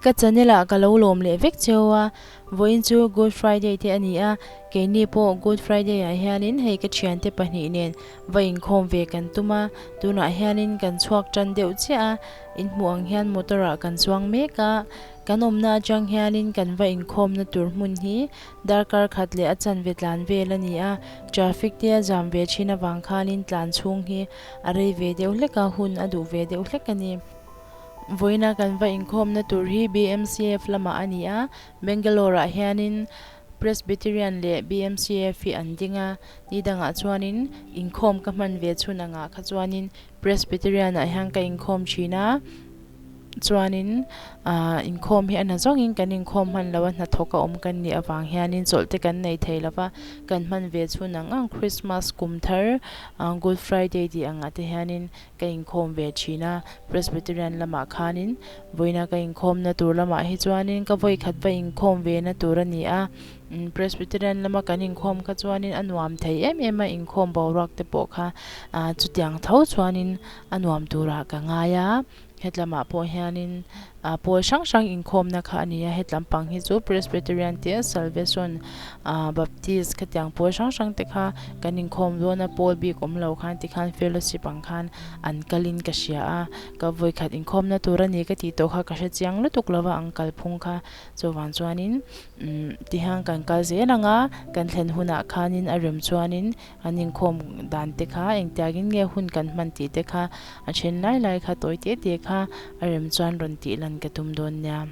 Ka channel ah ka lo lawm leh vek cheu a, vawiin chu Good Friday te a ni a, keini pawh Good Friday ah hianin hei ka thiante pahnih nen va inkhawm ve kan tum a, tunah hianin kan chhuak tan deuh chiah a, inhmuh ang hian motor ah kan chuang mek a, kan awmna atang hianin kan va inkhawmna tur hmun hi darkar khat leh a chanve tlan vel a ni a, traffic te a jam ve thin avang khanin tlan chhung hi a rei ve deuh hlek a, hun a duh ve deuh hlek a ni. Vawiina kan va inkhawmna tur hi BMCF lamah a ni a, Bangalore-ah hianin Presbyterian leh BMCF hi an ding a, ni dangah chuanin inkhawm ka hman ve chhun angah kha chuanin Presbyterian-ah hian ka inkhawm thin a, chuanin ah inkhawm hi a hna zawngin kan inkhawm hman lo a, hnathawk a awm kan nih avang hianin chawlh te kan nei thei lo va, kan hman ve chhun ang ang Christmas kum thar ah Good Friday tih angah te hianin Ka inkhawm ve thin a, Presbyterian lamah khanin vawiina ka inkhawmna tur lamah hi chuanin ka vawikhat va inkhawm ve na tur a ni a, Presbyterian lama kan inkhawm kha chuanin a nuam thei em em a, inkhawm boruak te pawh kha chutiang tho chuanin a nuam turah ka ngai a. Hetlamah pawh hianin ah pawl hrang hrang inkhawmna kha a ni a, hetlam pang hi chu Presbyterian te Salvation ah Baptist khatiang pawl hrang hrang te kha kan inkhawm dawn a, pawl bik awm lo khan tikhan fellowship ang khan an kalin ka hria a, ka vawikhat inkhawmna tur a ni ka tih tawh kha ka hre chiang lutuk lo va ang kalphung kha chuvang chuanin umm tihian kan kal zel ang a, kan thlen hunah khanin a rem chuanin An inkhawm dan te kha engtiangin nge hun kan hman tih te kha a then lai lai kha tawi te te kha a rem chuan rawn tih lan ka tum dawn nia.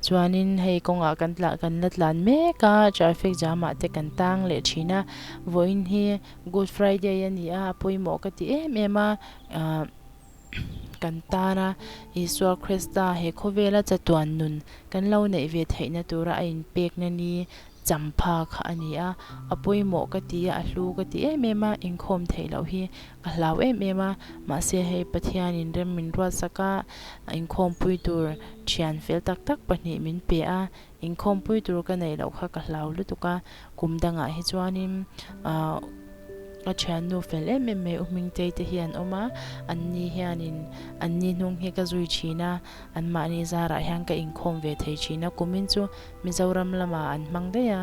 Chuanin hei kawngah kan tla kan la tlan mek a traffic jam ah te kan tang leh thin a, vawiin hi Good Friday a ni a, a pawimawh ka ti em em a ah kan tan a Isua Krista he khawvela chatuan nun kan lo neih ve theihna tura a inpekna ni Champha kha a ni a, a pawimawh ka ti a, a hlu ka ti em em a, inkhawm theih loh hi ka hlau em em a, mahse hei Pathianin rem min ruatsak a, inkhawmpui tur thian fel tak tak pahnih min pe a, inkhawmpui tur ka neih loh kha ka hlau lutuk a, kum dangah hi chuanin ah ka thiannu fel em em mai U Hmingtei te hi an awm a, anni hianin anni hnung hi ka zui thin a, anmahni zarah hian ka inkhawm ve thei thin a, kumin chu Mizoram lamah an hmang daih a,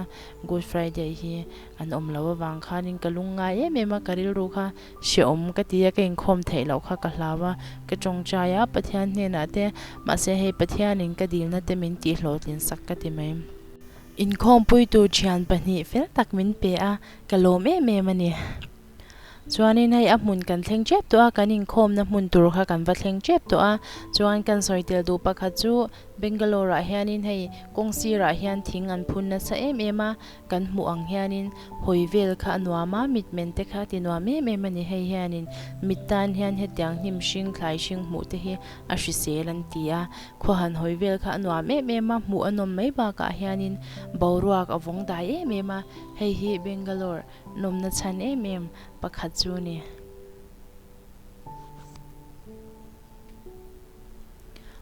Good Friday hi an awm loh avang khanin ka lung ngai em em a, ka rilru kha hrehawm ka ti a, ka inkhawm theih loh kha ka hlau a, ka tawngtai a Pathian hnenah te, mahse hei Pathianin ka dilna te min tih hlawhtlin sak ka ti mai. Inkhawmpuitu thian pahnih fel tak min pe a, ka lawm em em a ni. Chuanin hei a hmun kan thleng tep tawh a, kan inkhawmna hmun tur kha kan va thleng tep tawh a, chuan kan sawi tel duh pakhat chu Bangalore ah hianin hei kawng sirah hian thing an phun nasa em em a, kan hmuh ang hianin hawi vel kha a nuam a, mitmen te kha a ti nuam em em a ni, hei hianin mit tan hian hetiang hnim hring thlai hring hmuh te hi a hrisel an ti a, khua han hawi vel kha a nuam em em a, hmuh a nawm mai bakah hianin boruak a vawng dai em em a, hei hi Bangalore nawmna chhan em em pakhat chu a ni.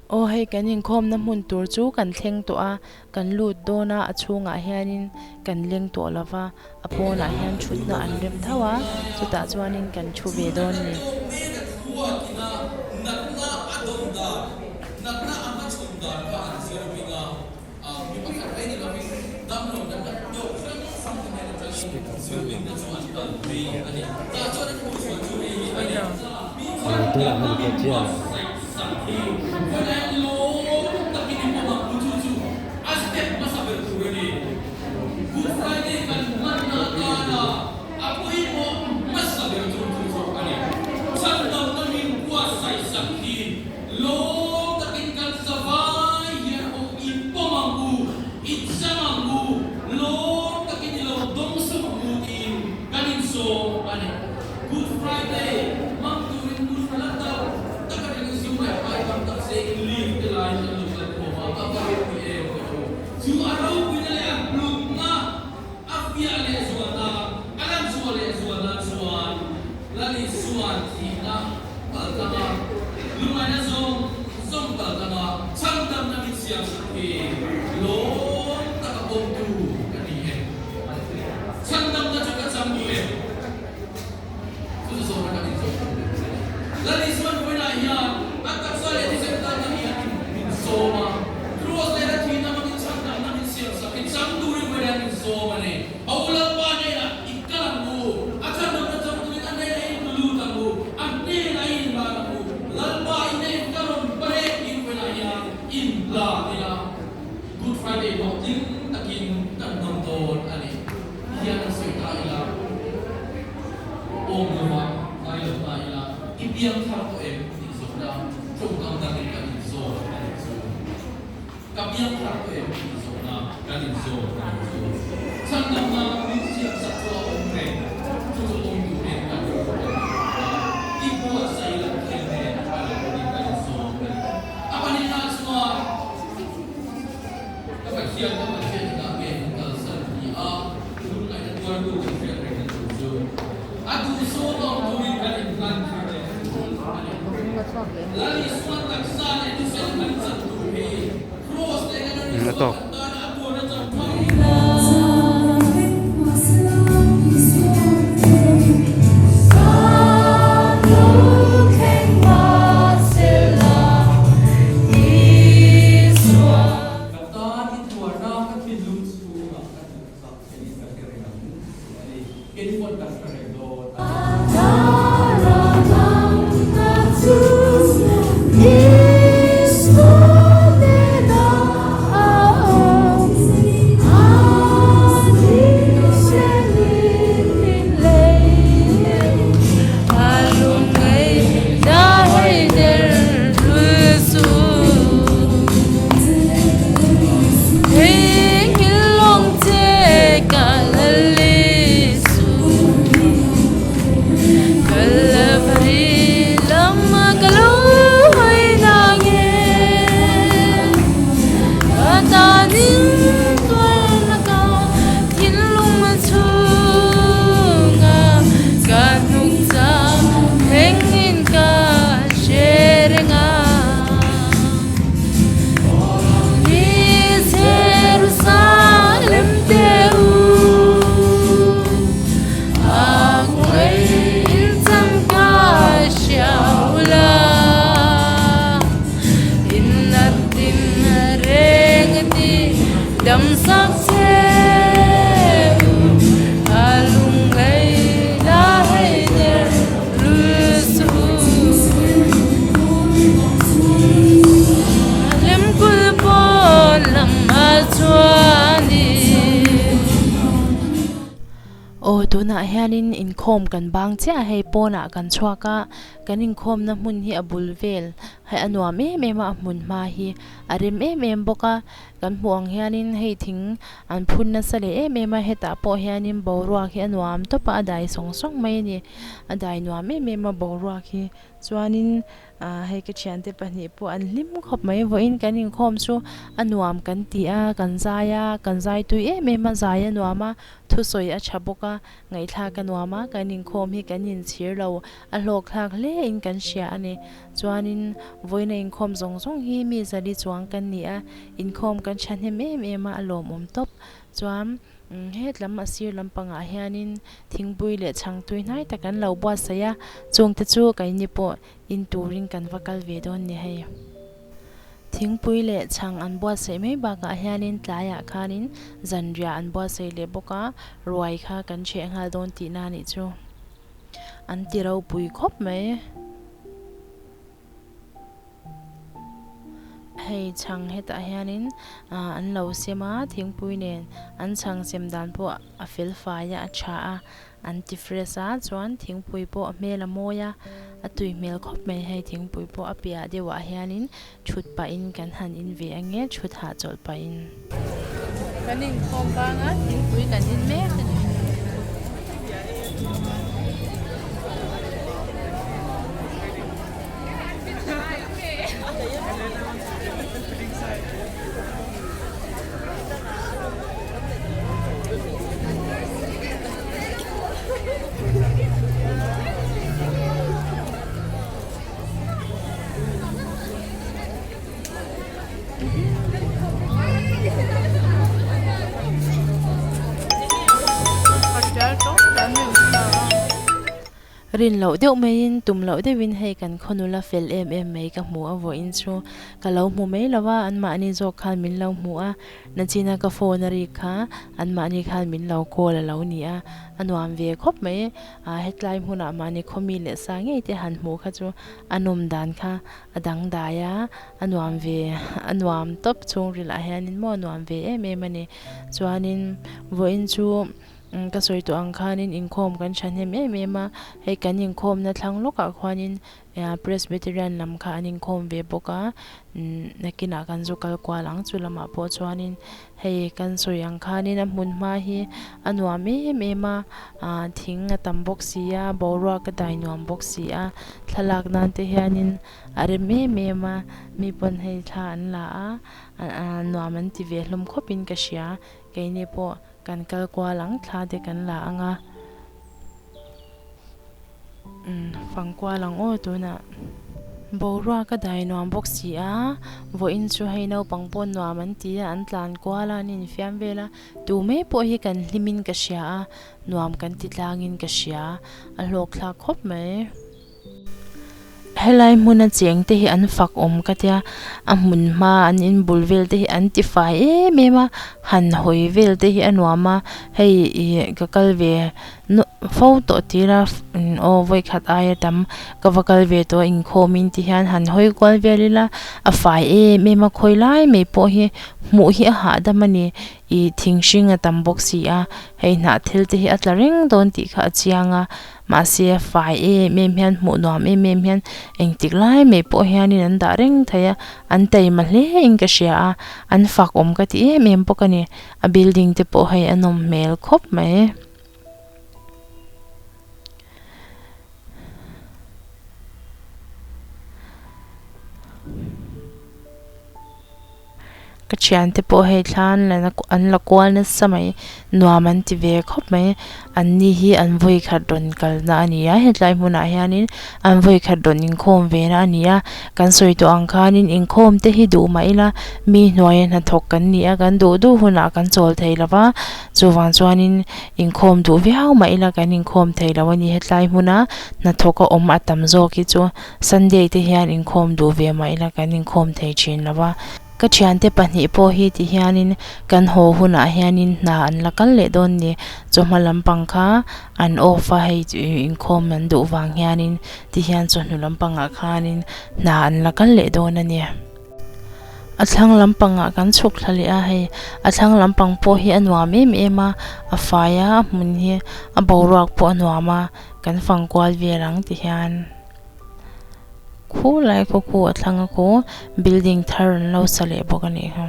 Aw hei kan inkhawmna hmun tur chu kan thleng tawh a, kan lut dawn a, a chhungah hianin kan leng tawh lo va, a pawnah hian thutna an rem tho a, chutah chuanin kan thu ve dawn a ni. In pawm ang u, in chang ang u, lawm takin i lo dawngsawm ang u tiin kan insawm a ni. Good Friday hmang turin Good Friday la tak tak atangin zu leh pai tam tak se in leave te laiin kan lo kal khawm a, a va ropui em ka u. Chu a ropuina leh a hlutna a fiah leh zual nan, a lan chhuah leh zual nan chuan Lal Isuan thihna kal tlang a, lungaina zawng zawng kal tlang a, chhandamna min siam sak hi lawm taka awmtu ka ni e. Chhandamna chu ka chang duh e. Chu chu zawhna kan inzawh tur leh a ni. Lal Isuan vawiinah hian a taksa leh thisen tan na hian min sawm a. Friday hlawhtling takin kan hmang dawn a ni. Hian an sawi ta ila, awm lova ngai lo ta ila, i piang thar tawh em tih zawhna tawngkam dangin kan inzawt a nih chu. Ka piang thar tawh em tih zawhna kan inzawt a nih chu. Chhandamna min siamsak chu a awm reng, chu chu awm turin kan rilru kan inhmuh a, i buatsaih loh thil nen a lo turin kan inzawt a ni. A pahnihna chuan Ka Pathian, ka Pathian engah nge min kalsan ti a lungngaihna tuartu kan hriat reng na tur chu a duhzawng awm turin kan inhlan thar leh a tul a ni. Lal Isuan taksa leh thisen kan chan tur hi Kraws leh kan Lal Isua kan tana a tuarna chan phang Ka tan i tuarna ka thinlung chhungah ka hmuh chak theih ka hre reng ang tih a ni. Kei pawn kan hre reng dawn a Aw tunah hianin inkhawm kan bang chiah a hei pawnah kan chhuak a kan inkhawmna hmun hi a bul vel hei a nuam em em a a hmun hma hi a rem em em bawk a kan hmuh ang hianin hei thing an phun nasa leh em em a hetah pawh hianin boruak hi a nuam tawp a a dai sawng sawng mai a ni a dai nuam em em a boruak hi chuanin ah hei ka thiante pahnih pawh an hlim khawp mai vawiin kan inkhawm chu a nuam kan ti a kan zai a kan zai tui em em a zai a nuam a thusawi a tha bawk a ngaihthlak a nuam a kan inkhawm hi kan inchhir lo a hlawk thlak hle in kan hria a ni chuanin vawiin a inkhawm zawng zawng hi mi zali chuang kan ni a inkhawm kan thahnem em em a a lawmawm tawp chuan Hetlam a sir lampangah hianin thingpui leh chhang tui hnai tak an lo buatsaih a, chungte chu keini pawh in turin kan va kal ve dawn ni hei. Thingpui leh chhang an buatsaih mai bakah hianin tlaiah khanin zanriah an buatsaih leh bawk a, ruai kha kan chheh nghal dawn tihna a nih chu. An ti ropui khawp mai. Hei chhang hetah hianin ah an lo sem a thingpui nen an chhang sem dan pawh a fel fai a a tha a an ti fresh a chuan thingpui pawh a hmel a mawi a a tui hmel khawp mai hei thingpui pawh a piah deuhah hianin thut pahin kan han in ve ange thut hahchawlh pahin. Kan inkhawm banga thingpui kan in mek a ni. Rin loh deuh maiin, tum loh deuhin hei kan khaw nula fel em em mai ka hmu a vawiin chu ka lo hmu mai lo a, anmahni zawk khan min lo hmu a, nachina ka phone a rik kha anmahni khan min lo call a lo ni a, a nuam ve khawp mai. Ah hetlai hmunah mahni khaw mi leh sa ngei te han hmuh kha chu a nawm dan kha a dangdai a, a nuam ve a nuam tawp chhungrilah hianin maw a nuam ve em em a ni. Chuanin vawiin chu. Ka sawi tawh ang khanin inkhawm kan thahnem em em a, hei kan inkhawmna thlang lawkah khuanin Presbyterian lam kha an inkhawm ve bawk a, nakinah kan zu kal kual ang chu lamah pawh chuanin hei kan sawi ang khanin a hmun hma hi a nuam em em a, thing a tam bawk si a, boruak a dai nuam bawk si a, thlalak nan te hianin a rem em em a, mi pawn hei thla an la a, nuam an ti ve hlawm khawpin ka hria, keini pawh. Kan kal kual ang thla te kan la ang a, umm fang kual ang aw tunah. Boruak a dai nuam bawk si a, vawiin chu hei naupang pawh nuam an ti a, an tlan kual a, an infiam vel a, tu mai pawh hi kan hlimin ka hria a, nuam kan ti tlangin ka hria, a hlawk thlak khawp mai. Helai hmuna cheng te hi an fak awm ka tia a hmun hma an in bul vel te hi an ti fai em em a han hawi vel te hi a nuam a hei ih ka kal ve fo tawh tir a aw vawikhat aia tam ka va kal ve tawh a inkhawm in ti hian han hawi kual vel ila a fai em em a khawi lai mai pawh hi hmuh hi a hahdam a ni ih thing hring a tam bawk si a hei hnah thil te hi a tla reng dawn tih kha a chiang a. Mahse a fai em em hian hmuh nuam em em hian engtik lai mai pawh hianin an dah reng thei a, an taima hle in ka hria a, an fak awm ka ti em em bawk a ni. A building te pawh hei a nawm hmel khawp mai. Ka thiante pawh hei thla an la an la kual nasa mai nuam an ti ve khawp mai an ni hi an vawi khat rawn kalna a ni a hetlai hmunah hianin an vawi khat rawn inkhawm ve na a ni a kan sawi tawh ang khanin inkhawm te hi duh mah ila mi hnuaia hnathawk kan ni a kan duh duh hunah kan chawl thei lo va chuvang chuanin inkhawm duh viau mah ila kan inkhawm thei lo a ni hetlai hmuna hnathawk a awm a tam zawk hi chu. Sunday te hian inkhawm duh ve mah ila kan inkhawm thei thin lo va, ka thiante pahnih pawh hi ti hianin kan haw hunah hianin hna an la kal leh dawn ni, chawhma lampang kha an off a hei inkhawm an duh vang hianin ti hian chawhnu lampangah khanin hna an la kal leh dawn a ni. A thlang lampangah kan chhuk thla leh a hei a thlang lampang pawh hi a nuam em em a, a fai a a hmun hi a boruak pawh a nuam a kan fang kual vel ang ti hian. Khu lai khaw khu a thlang a khu building thar an lo sa leh bawk a nih kha.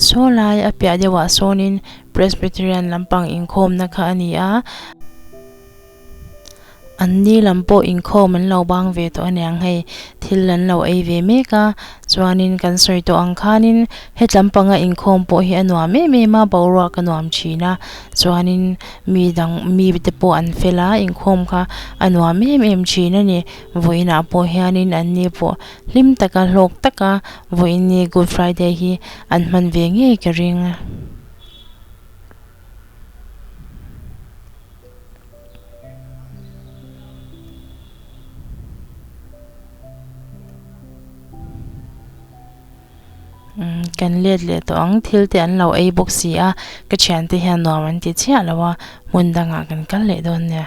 Saw lai a piah deuhah sawnin Presbyterian lampang inkhawmna kha a ni a. An ni lam pawh inkhawm an lo bang ve tawh aniang hei thil an lo ei ve mek a chuanin kan sawi tawh ang khanin hetlam panga inkhawm pawh hi a nuam em em a boruak a nuam thin a chuanin mi dang mi te pawh an fel a inkhawm kha a nuam em em thin a ni vawiinah pawh hianin an ni pawh hlim taka hlawk taka vawiin ni good friday hi an hman ve ngei ka ring. Umm kan let leh tawh ang thil te an lo ei bawk si a ka thiante hian nuam an ti chiah lo a hmun dangah kan kal leh dawn nia.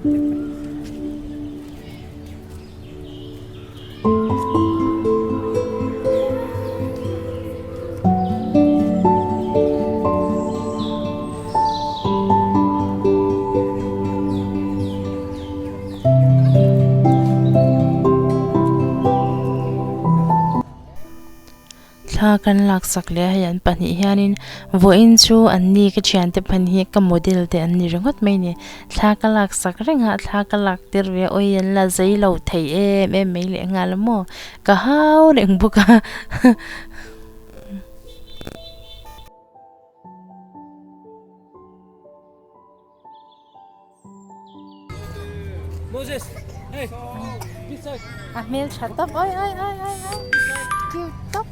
Thla kan laksak leh a hei an pahnih hianin vawiin chu an ni ka thiante pahnih hi ka model te an ni ringawt mai a ni thla ka laksak reng a thla ka lak tir ve a awi an la zei lo thei em em mai leh nghal a maw ka hau reng bawk a. Moses, hey, this side. A hmel tha tawp oi oi oi oi oi cute tawp.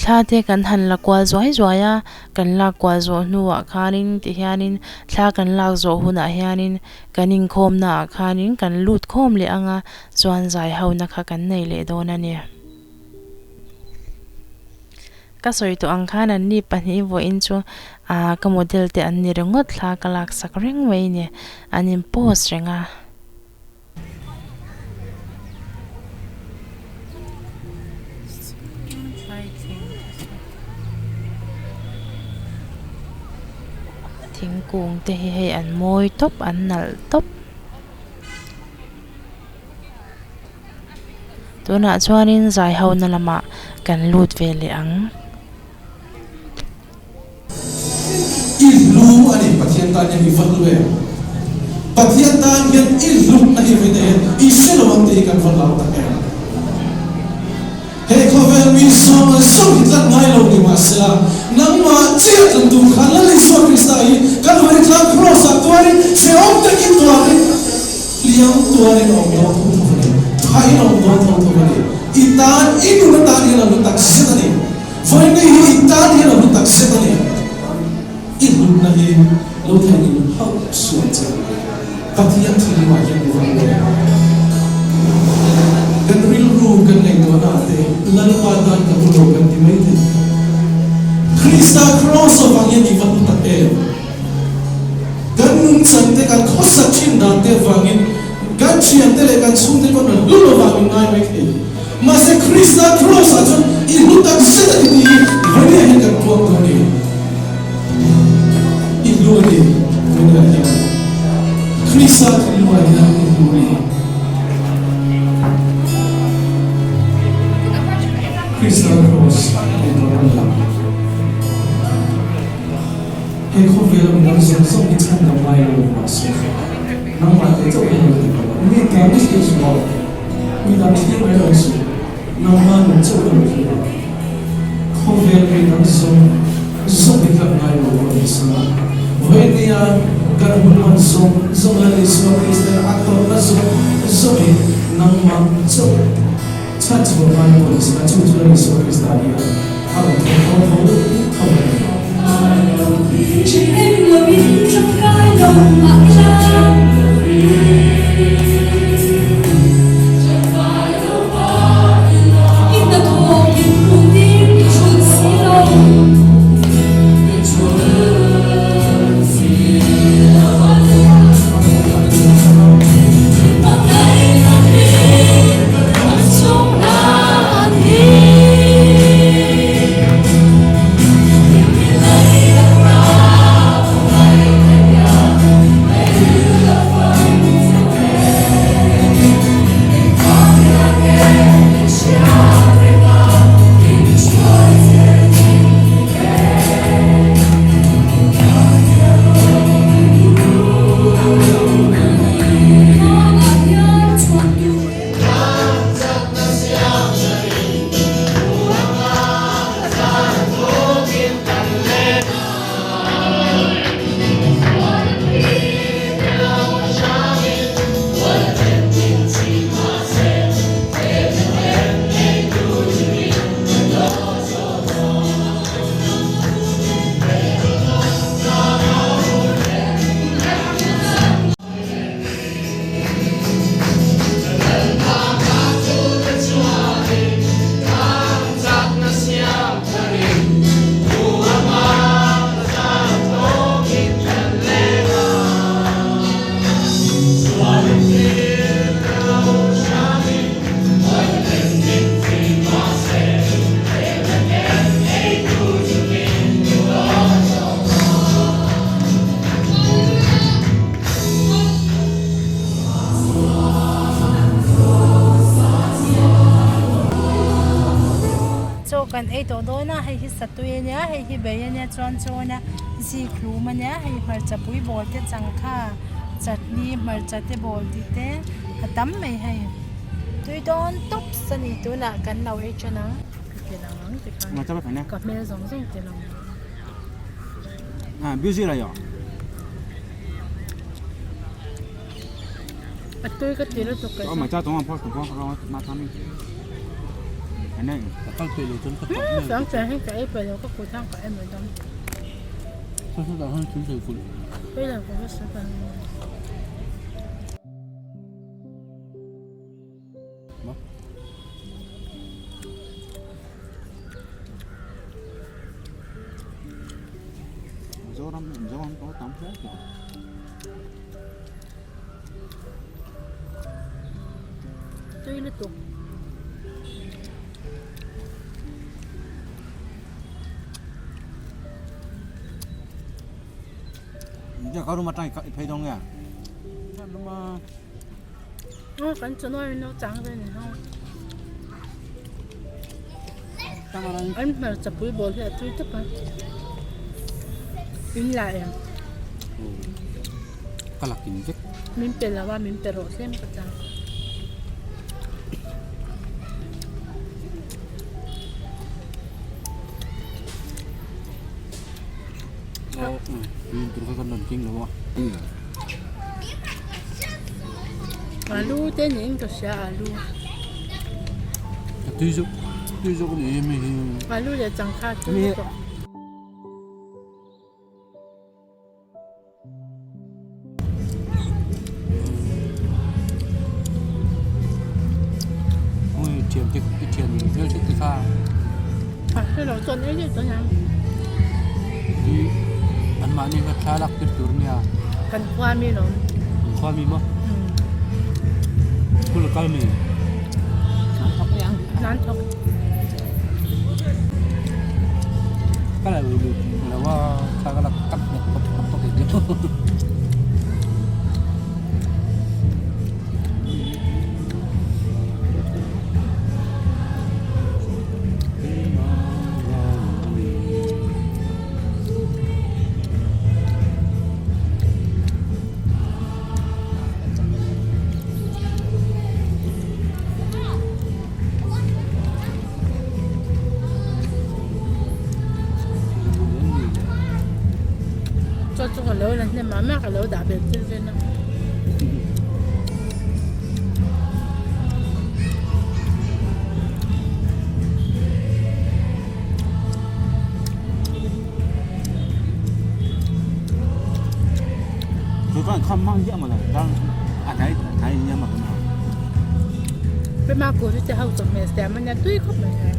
Thla te kan han la kual zuai zuai a, kan lak kual zawh hnuah khanin tihianin thla kan lak zawh hunah hianin kan inkhawmna ah khanin kan lut khawm leh ang a, chuan zai ho na kha kan nei leh dawn a ni. Ka sawi tawh ang khan an ni pahnih vawiin chu ah ka model te an ni ringawt thla ka lak sak reng mai a ni, an in post reng a. Thingkung te hi hei an mawi tawp an nalh tawp tunah chuanin zai ho na lamah kan lut ve leh ang. I hlu a ni, Pathian tan hian i va hlu em? Pathian tan hian i hlutna hi vei daih e, i hre lo ang tih hi kan va hlau tak em? He khawvel mi zawng zawng hi tlat ngai lo ni mahsela, nangmah chiah tlan tur khan Lal Isua Krista hi Kalvari tlang Kraws ah tuarin hrehawm takin tuarin hliam tuarin a awm dawn tho tho a ni, thain a awm dawn tho tho a ni. I tan, i nun atan hian a hlu tak zet a ni. Vawiini hi i tan hian a hlu tak zet a ni. I hlutna hi lo theihnghilh hauh suh ang che. Pathian thilrimah hian i va hmu em? Kan rilru kan ngaihtuahna ah te Lalpa tan ka hmu lo kan ti mai thei. Krista Kraws avang hian i va hlu tak em? Kan nungchan te, kan khawsak thin dan te avangin kan thiante leh kan chhungte pawn an hlu lo vang min ngai mai thei. Mahse Krista Kraws ah chuan i hlu tak zet a ni tih hi vawiah hian kan puang dawn a ni. I hlu a ni vawiah hian. Krista thinlungah hian i hlu a ni. Krista Kraws a ni dawn a ni. He khawvel a midang zawng zawng hi chhan dam ngai lo mahse nangmah te chauh hian lo ti lo. Mi dang thlir suh aw. Mi dang thlir mai lo suh. Nangmah nun chauh lo thlir aw. Khawvel mi dang zawng zawng hi tlak ngai lo pawh ni sela. Vawinia kan hun hman zawng zawng Lal Isua Krista a tawrhna zawng zawng hi nangmah chauh chhan chhuah ngai pawh ni sela chu chu Lal Isua Krista hi a rawn thawk tho tho tho a ni. ei tawh dawn a hei hi satui a nia hei hi bai a nia chuan chaw a nia zikhlum a nia hei hmarcha pui bawl te changkha chutney hmarcha te bawl tih te a tam mai hei tui dawn tawp a ni tunah kan lo ei tan ang ka ti lang ang tikhan ka hmel zawng zawng ti lang A tui ka ti lutuk ka Chuang chuan hi ka ei peih lo ka kut hian ka ei mai dawn. Ei lo ka va sawi peih lo. Tui lutuk. Aw kan chaw nuai in lo chang ve ni ho. An hmarcha pui bawl hi a tui tawp a. In la em? Ka la kim vek. Min pe lo a, min pe rawh tlem ka chang. Aw, in tur kha kan rawn keng lo a. Alu te niin ka hria alu. A tui zawk tui zawk a ni em hei hi. Alu leh changkha tui lutuk. Ui thian te i thian hmel hret te kha. A hre lo chuan ei daih chuan ang. I an mahni kha thla lak tir tur nia. Kan khua mi lo. Kan khua mi maw? School a kal mi. Nan thawk mai ang. Nan thawk. Ka la lut lo a thla ka lak tak nghet pawp pawp pawp eng emaw. Chaw chu ka lo la hnem a mah ka lo dah belh tir vel a. Pema kuri te ho chawhmeh siam a nia tui khawp mai he.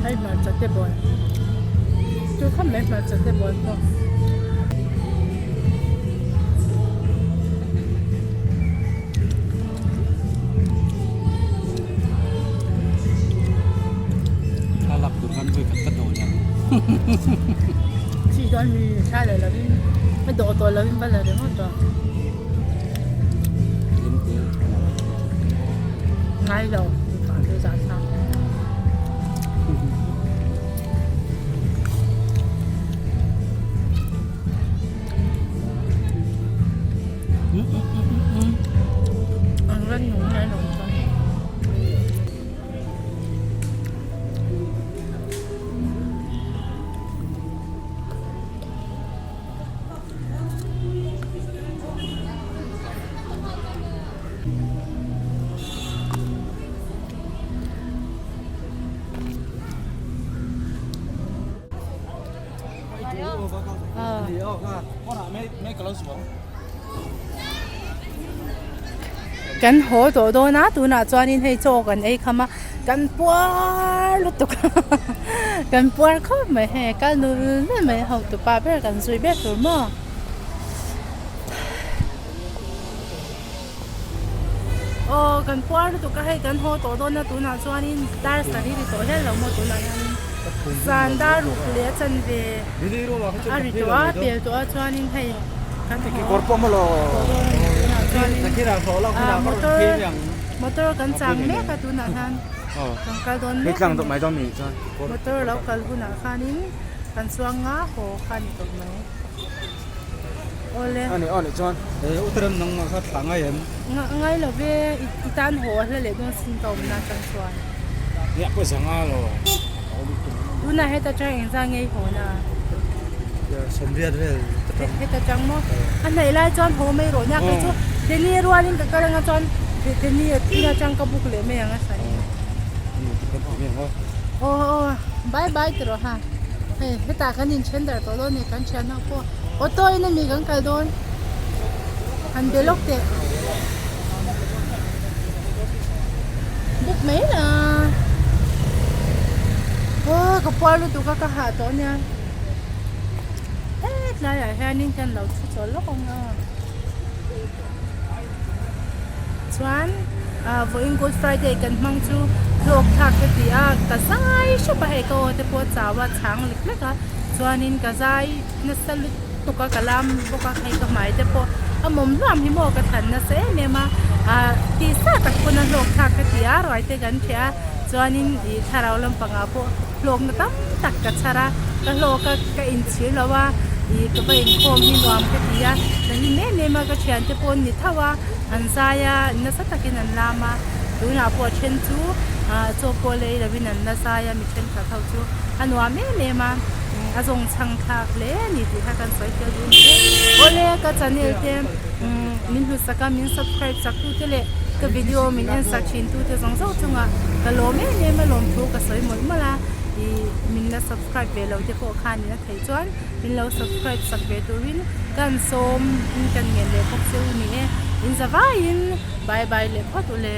Hei hmarcha te bawl tui khawp mai hmarcha te bawl pawh. Thlalak tur khan vawi khat ka dawn ang. Chi chuan mi thla leh lovin a dawh tawh lovin va la ringawt a. Ngai lo zah thlak. An rawn nung nge lo chuan. Kan haw tawh dawn a tunah chuanin hei chaw kan ei kham a kan puar lutuk kan puar khawp mai hei kal nul nul mai hotupa ber kan zui ber tur maw. Aw kan puar lutuk a hei kan haw tawh dawn a tunah chuanin dar sarih ri tawh hial lo maw tunah hianin. Zan dar ruk leh a chanve a ri tawh a, pel tawh a chuanin hei kan haw tawh dawn a ni tunah chuanin ah motor motor kan chang mek a tunah hian kan kal dawn mek a ni motor lo kal hunah khanin kan chuang nga haw kha a ni tawh mai. Awle. Ani ani chuan e Uttaram nang mah kha thlah ngai em? Nga ngai lo ve i tan haw a hla leh dawn sin ka awm na atang chuan. Nia pawh za nga lo. Tunah heta tang engzah nge i haw na? Sawmriat vel ta tang. Heta tang maw? A hnaih lai chuan haw mai rawh nia kei chu Deni rualin ka kal anga chuan Deni a thil atang ka book leh mai ang a hran in. Aw aw bye bye ti rawh ha. Hei hetah kan inthen darh tawh dawn a ni kan thian ho pawh auto in a mi kan kal dawn han be lawk teh buk mai la aw ka puar lutuk a ka hah tawh ania hetlaiah hianin kan lo thu chawl lawk ang a chuan ah vawiin good friday kan hmang chu hlawk thlak ka ti a ka zai hrep a hei ka aw te pawh a chau a chhang lek lek a chuanin ka zai nasa lutuk a ka lam bawk a hei ka hmai te pawh a mawm hluam hi maw ka thlan nasa em em a ah tisa tak pawn a hlawk thlak ka ti a ruai te kan ṭheh a chuanin ih thlarau lampangah pawh hlawkna tam tak ka chhar a ka hlawk a ka inchhir lo a ih ka va inkhawm hi nuam ka ti a ka hlim em em a ka thiante pawh an ni tho a an zai a nasa takin an lam a tunah pawh a then chu ah chaw pawh lei lovin an la zai a mi thenkhat ho chu a nuam em em a a zawng chhang thlak hle a ni tih kha kan sawi tel duh a ni e awle ka channel te min hlut sak a min subscribe sak tu te leh ka video min en sak thin tu te zawng zawng chungah ka lawm em em a lawmthu ka sawi mawlh mawlh a ih min la subscribe ve lo te pawh khan in a theih chuan min lo subscribe sak ve turin kan sawm in kan ngen leh bawk che u ni e in za vaiin bye bye leh phawt ule.